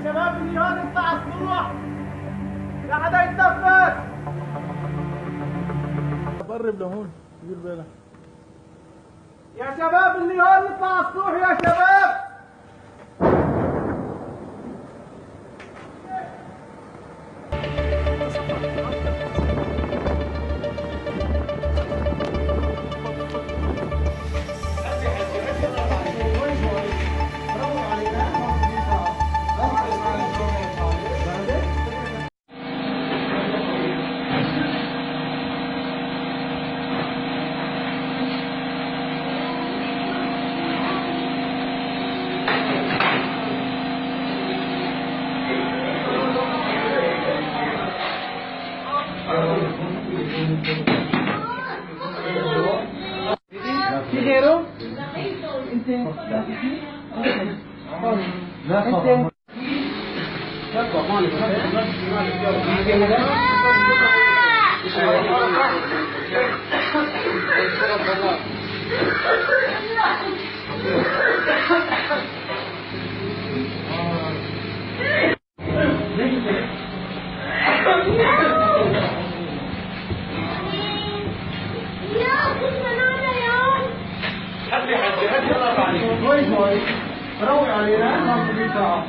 شباب اللي هون يطلع على السطوح، لا حدا يتنفس. قرب لهون، دير بالك. يا شباب اللي هون يطلع على السطوح، يا شباب. في غيره؟ انت انت يا كنا نانا يا. شوي شوي، روق علينا. 5 ساعة.